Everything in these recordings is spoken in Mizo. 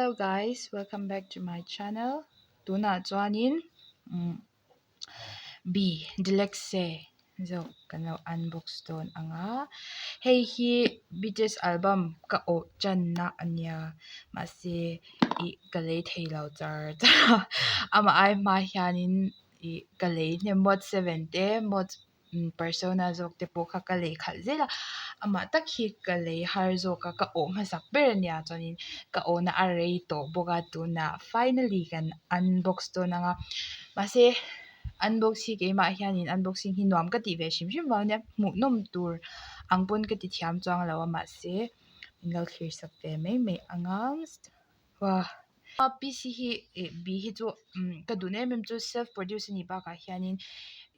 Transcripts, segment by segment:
Hello guys welcome back to my channel tunah chuanin umm B deluxe zawk kan lo unbox dawn ang a hei hi B T S album ka awh tanna a nia mahse ih ka lei thei lo char char a amah ai hma hianin ih ka lei hnem mod seven te mod persona zawk te pawh kha ka lei khalh zel a amah tak hi ka lei har zawk a ka awh hmasak ber a nia chuanin ka awhna a rei tawh bawk a tunah finally kan unbox dawn ang a mahse unbox hi keimah hianin unboxing hi nuam ka tih ve hrim hrim vang ania hmuhnawm tur ang pawn ka ti thiam chuang lo a mahse min lo thlir sak ve mai mai ang a Wah P C hi ih B hi chu umm ka duhna em em chu self produce a nih bakah hianin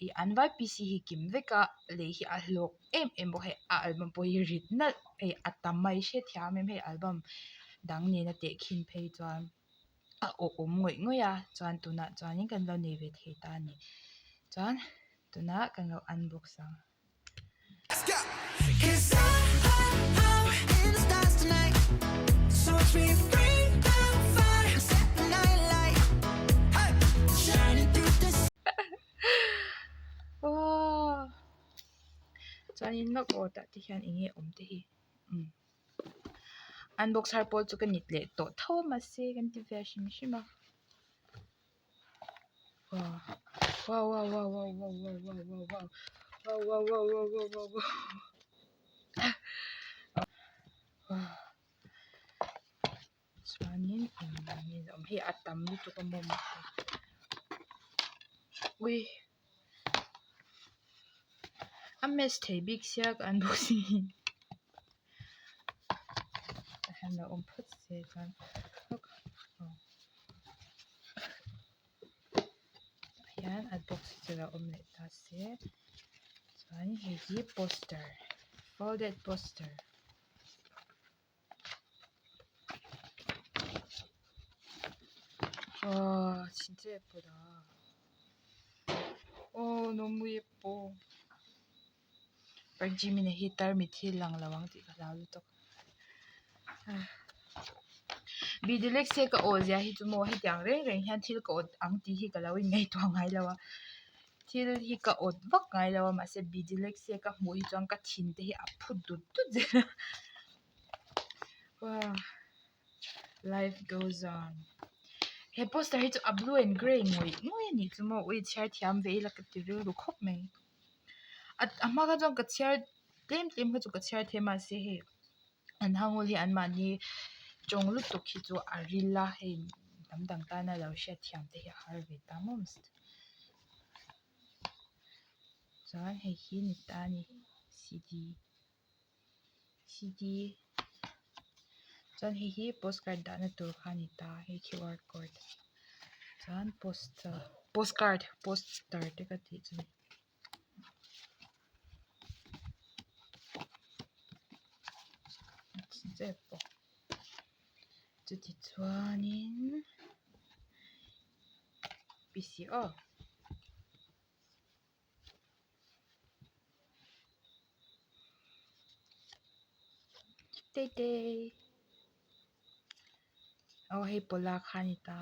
ih an vai P C hi kim vek a lei hi a hlawk em em bawk a hei a album pawh hi rit nalh hei a tam mai hrethiam em hei album dang nena tehkhin phei chuan a awhawm ngawih ngawih a chuan tunah chuanin kan lo nei ve thei ta a ni chuan tunah kan lo unbox ang. Chuanin lawk aw tah te hian eng nge awm te hi umm unbox har pawh chu ka nit leh tawh tho a mahse kan ti ve hrim hrim a. Wow wow wow wow wow wow wow wow wow wow wow wow wow wow wow wow wow chuanin eng nge awm hei a tam lutuk a maw ui a match thei bik sia ka unboxing hi tah hian lo awm phawt se chuan. Tah hian a box chu lo awm leh ta se chuan hei hi poster folded poster aw chinche pawh dah aw nawmui pawh park Jimin-a hi tarmit hi lang lo ang tih ka hlau lutuk. Bidilexe ka awh zia hi chu maw hetiang reng reng hian thil ka awt ang tih hi ka lo inngaihtuah ngai lo a thil hi ka awt vak ngai lo a mahse bidilexe ka hmuh hi chuan ka thin te hi a phu dut dut zel a wow life goes on he poster hi chu a blue and grey ngawih ngawih a nih chu maw ui chhiar thiam ve ila ka ti rilru khawp mai a hma kha chuan ka chhiar tlem tlem kha chu ka chhiar thei mahse hei. An hangul hi anmahni tawng lutuk hi chu a ril a hei hnam dang tana lo hriatthiam te hi a har ve ta maw chuan hei hi ni ta a ni c d c d chuan hei hi postcard dahna tur kha a ni ta hei q r code chuan poster postcard poster te ka tih chu. Chuti chuanin P C aw Teitei aw hei pawla kha a ni ta.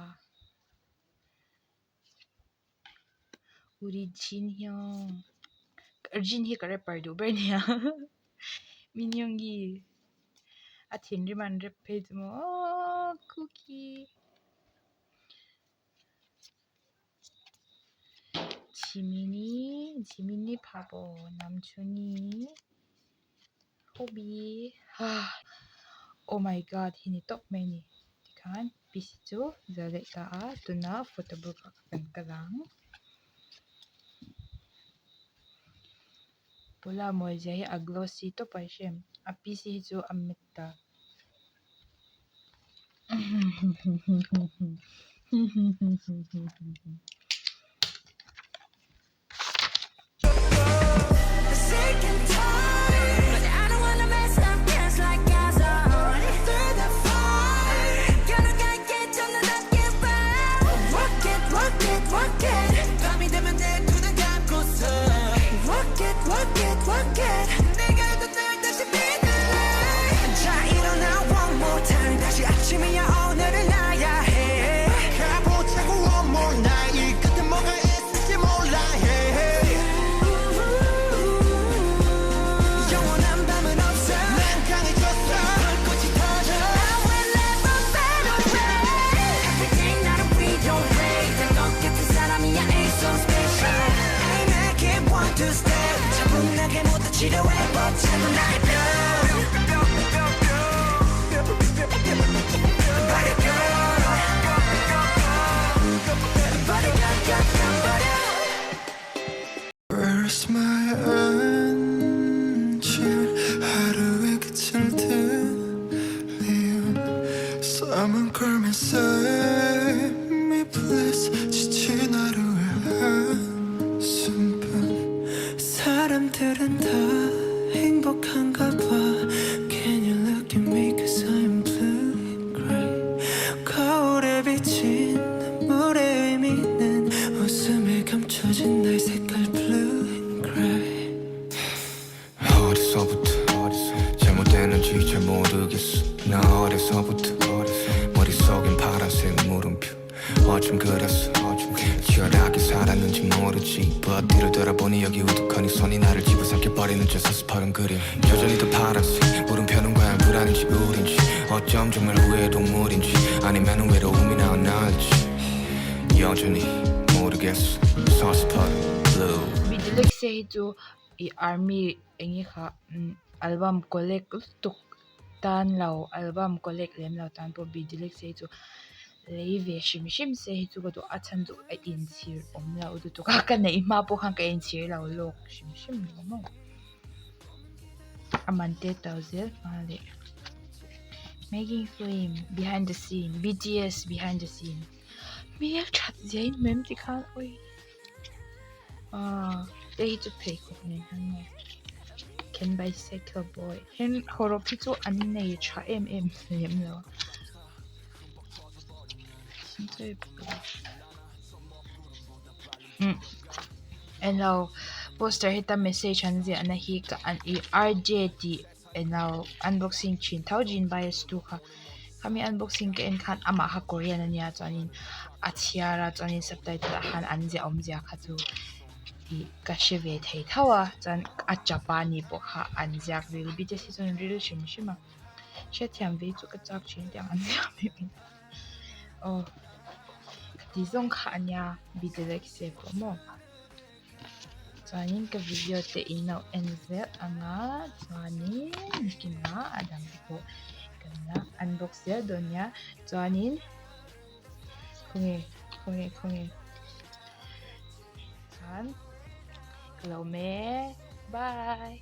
Uri Jin hian Jin hi ka rapper duh ber ania Min Yoon Gi a thinrim an rap phei chu maw aww cookie Jiminy Jiminy Pabo Namjoon-i Hobi ah oh my god hi ni tawp mai a ni tikhan piece chu zal leh ta a tunah photo booth ah kan kal ang pawla mawi zia hi a glossy tawp a i hria em a piece hi chu a met ta. Where's my angel 하루의 끝을 들리운 Someone call me save me please 지친 하루의 한숨뿐 사람들은 다 행복한가 봐 Can you look at me cause I'm blue and gray 거울에 비친 눈물의 의미는 웃음에 감춰진 나의 색깔 blue and gray 어디서부터 잘못됐는지 잘 모르겠어. 나 어려서부터 머릿속엔 파란색 물음표. 어쩜 그래서 치열하게 살았는지 모르지. But 뒤를 돌아보니 여기 우두커니 서니 나를 집어삼켜버리는 저 서슬퍼런 그림자. 여전히도 파란색 물음표는 과연 불안인지 우울인지, 어쩜 정말 후회의 동물인지, 아니면 외로움이 낳은 나일지 여전히 모르겠어. 서슬퍼런 blue. B Deluxe hi chu ih army eng nge kha album collect lutuk tan lo, album collect lem lo tan pawh B Deluxe hi chu lei ve hrim hrim se hi chu ka duh a chhan chu a inchhir awm lo lutuk a, ka neih hma pawh khan ka inchhir lo lawk hrim hrim lo maw. A man te to zel hma leh making film behind the scene B_T_S behind the scene hmel that zia in hmu em tikhan ui ah te hi chu pheikhawk nen hian maw can bicycle boy hen hawrawp hi chu an nei tha em em lem lo a. Englo poster heta message an ziahna hi ka an ih R_J tih englo unboxing thin tho jean bias tu kha khami unboxing ka en khan amah kha korean ania chuanin a chhiar a chuanin subtitle ah khan an ziah awmzia kha chu ih ka hre ve thei tho a chuan a tap a ni pawh kha an ziak ril B_T_S hi chuan an ril hrim hrim a hriatthiam ve chu ka chak thin tiang an ziah mai mai aw khati zawng kha ania B_Deluxe pawh maw chuanin ka video te in lo en zel ang a chuanin nikinah a dang te pawh kan la unbox zel dawn nia chuanin khawnge khawnge khawnge chuan ka lo awm e bye.